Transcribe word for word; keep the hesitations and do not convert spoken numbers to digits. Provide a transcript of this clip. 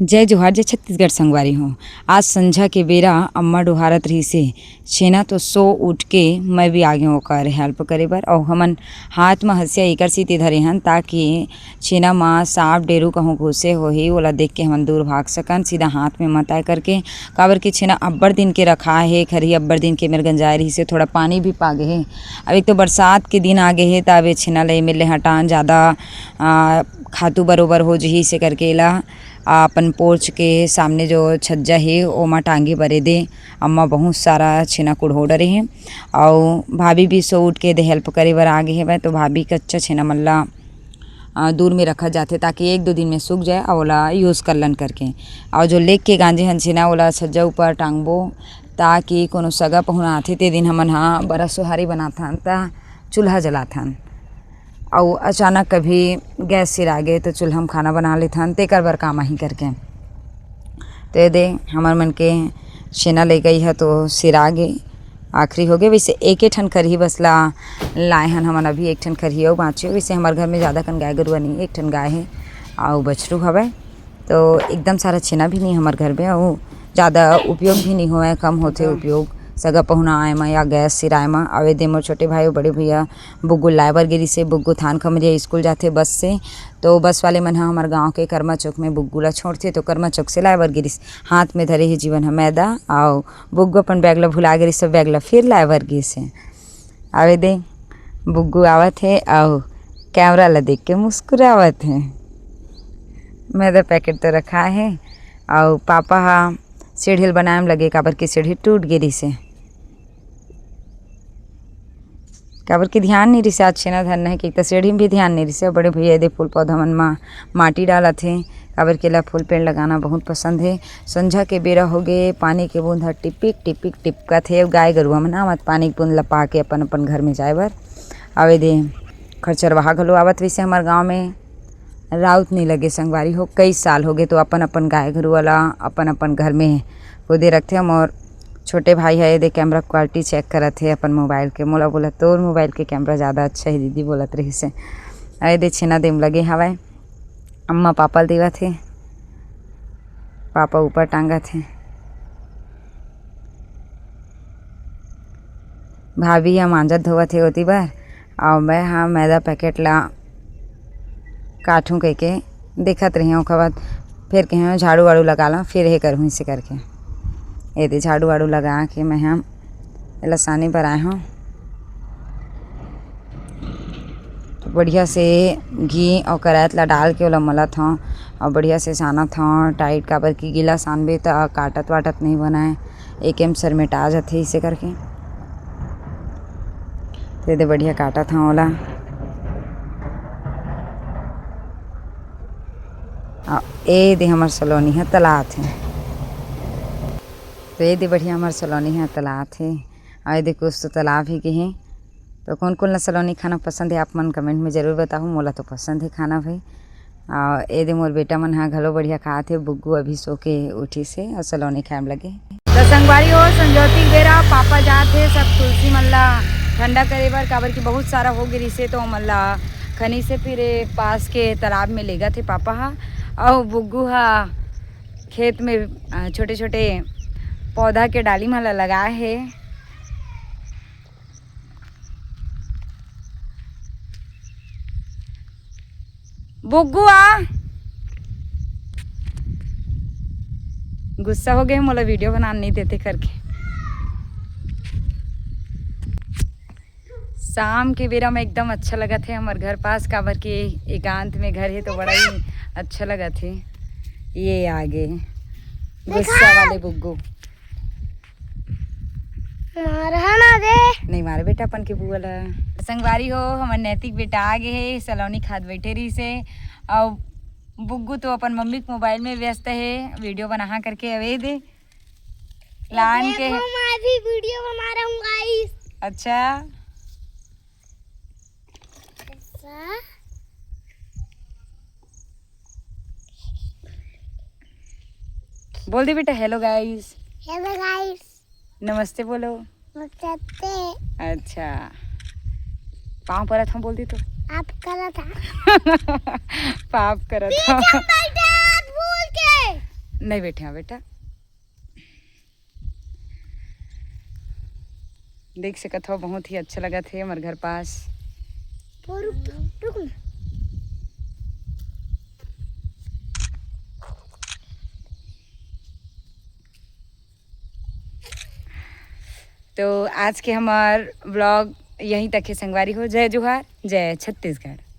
जय जोहार, जय छत्तीसगढ़ संगवारी हो। आज संझा के बेरा अम्मा डोहारत रहिसे, छेना तो सो उठ के मैं भी आगे ओकर हेल्प करे बर। अउ हमन हाथ म हंसिया एकर सेती धरे हन, ताकि छेना म सांप डेरू कहूँ घुसे होही, ओला देख के हमन दूर भाग सकन, सीधा हाथ में मत आए करके। काबर कि छेना अब्बड़ दिन के रखा हे, खरही अब्बड़ दिन के मेर गंजाए रहिसे, थोड़ा पानी भी पागे हे। अब एक तो बरसात के दिन आ गे हे, त अब ये छेना ल एमेर ले हटान, ज़्यादा, आ, खातू बरोबर हो जही, इसे करके एला, आ, अपन पोर्च के सामने जो छज्जा हे, ओमा टांगे बरे दे। अम्मा बहुत सारा छेना कुढ़ो डरे हे, अउ भाभी भी सो उठ के दे हेल्प करे बर आ गे हेवय, तो भाभी कच्चा छेना मन ला, आ, दूर में रखा जाथे, ताकि एक दो दिन में सूख जाए, अउ ओला यूज़ कर लन करके। अउ जो लेग के गांजे हन छेना, ओला छज्जा ऊपर टांगबो, ताकि कोनो सगा पहुना आथे, ते दिन हमन हा बरा सोहारी बनाथन, त चूल्हा जलाथन। अउ अचानक कभी गैस सिरा गे, तो चूल्हा म खाना बना लेथन, तेकर बर काम आही करके। तो ये दे, हमर मन के छेना ले गई है, तो सिरा गे, आखिरी हो गे। वैसे एके ठन खरही बस ला लाए हन हमन, अभी एक ठन खरही अउ बाँचे। वैसे हमर घर में ज़्यादा कन गाय गरुआ नहीं, एक ठन गाय है, अउ बछरू हवय। तो एकदम सारा छेना भी नहीं हमर घर में, अउ ज़्यादा उपयोग भी नहीं होवय, कम होथे उपयोग। सगा पहुना आए म या गैस सिराए म। अउ ए दे मोर छोटे भाई अउ बड़े भैया बुग्गू लाए बर गे रिसे। बुग्गू थान खमरिया स्कूल जाथे बस से, तो बस वाले मन ह हमर गांव के करमा चौक में बुग्गू ला छोड़थे, तो करमा चौक से लाए बर गे रिसे। हाथ में धरे हे जीवन ह मैदा, अउ बुग्गू अपन बैग ला भुला गे रिसे, बैग ला फिर लाए बर गिस हे। अउ ए दे बुग्गू आवत हे, अउ कैमरा ला देख के मुस्कुरावत हे। मैदा पैकेट तो रखा हे, अउ पापा हा सीढ़ी ल बनाए म लगे, काबर कि सीढ़ी टूट गे रिसे। काबर कि ध्यान नहीं रिसे, आज छेना धरना है, कि एक तो सीढ़ी में भी ध्यान नहीं रिसे। बड़े भैया ए दे फूल पौधा मन मा माटी डालत हे, काबर कि एला फूल पेड़ लगाना बहुत पसंद हे। संझा के बेरा हो गे, पानी के बूंद ह टिपिक टिपिक टिपकत हे। गाय गरुआ मन आवत पानी के बूंद ल पा के अपन अपन घर में जाए बर। अउ ए दे खरचरवाहा घलो आवत रिसे हमर गांव में। राउत नहीं लगे संगवारी हो, कई साल हो गे, तो अपन अपन गाय गरुआ ला अपन अपन घर में कुदे रखथे। मोर छोटे भाई ह ए दे कैमरा क्वालिटी चेक करत हे अपन मोबाइल के। मोला बोला, "तोर मोबाइल के कैमरा ज़्यादा अच्छा हे दीदी," बोलत रहिस हे। अउ ए दे छेना दे म लगे हवय, अम्मा पापा ल देवत हे, पापा ऊपर टांगत हे। भाभी ह मांजत धोवत हे ओती बर, अउ मैं ह मैदा पैकेट ला काटहूँ कहिके देखत रहिहूँ। ओकर बाद फिर कहिहूँ झाड़ू वाड़ू लगा ला, फिर हे करहूँ इसे करके। ए दे झाड़ू वाड़ू लगा के मैं ह एला साने बर आए हूँ। तो बढ़िया से घी अउ करायत ला डाल के ओला मलत हूँ, अउ बढ़िया से सानत हूँ टाइट, काबर कि गीला सानबे त काटत वाटत नहीं बनाए, एके म सरमेटा जाथे इसे करके। तो ए दे बढ़िया काटत हूँ ओला। आ, ए दे हमर सलोनी ह तलात हे। तो ए दे बढ़िया हमर सलोनी ह तलात हे। अउ ए दे कुछ तो तलाब ही के हे। तो कोन कोन ला सलोनी खाना पसंद हे, आप मन कमेंट में जरूर बताहू। मोला तो पसंद हे खाना भाई। अउ ए दे मोर बेटा मन ह घलो बढ़िया खात हे। बुग्गू अभी सो के उठिस हे अउ सलोनी खाए म लगे। तो संगवारी हो, संझौती के बेरा पापा जात हे सब तुलसी मन ला ठंडा करे बर, काबर कि बहुत सारा हो गे रिसे, तो ओमन ला खनी से फिर ए पास के तालाब में लेगत हे पापा ह। अउ बुग्गू ह खेत में, अ, छोटे-छोटे पौधा के डाली मन ला लगाए हे। बुग्गू आ। गुस्सा हो गए, मोला वीडियो बनाने नहीं देते करके। शाम के बेरा में एकदम अच्छा लगत हे हमर घर पास, काबर के एकांत में घर हे तो बड़ा ही अच्छा लगत हे। ये आगे गुस्सा वाले बुग्गू। मारहा ना दे। नहीं मारे बेटा अपन के बुआ ला। संगवारी हो, हमर नैतिक बेटा आ गे हे, सलोनी खात बैठे रहिस हे। अउ बुग्गू तो अपन मम्मी के मोबाइल में व्यस्त हे, वीडियो बनाहा करके। अवे दे लान के। देखो, मैं भी वीडियो बना रहा हूँ गाइस। अच्छा। ऐसा। बोल दे बेटा, हेलो गाइस। हेलो गाइस। नमस्ते बोलो। नमस्ते। अच्छा, पाँव परत हूँ बोल दी तो। आप करत हा। पाप करत हूँ। पीछे बैठे हाथ भूल के। नहीं बैठे हो बेटा। देख सकत हो, बहुत ही अच्छा लगत हे हमर घर पास। वो रुक, रुक ना। तो आज के हमार vlog यहीं तक हे संगवारी हो। जय जोहार, जय छत्तीसगढ़।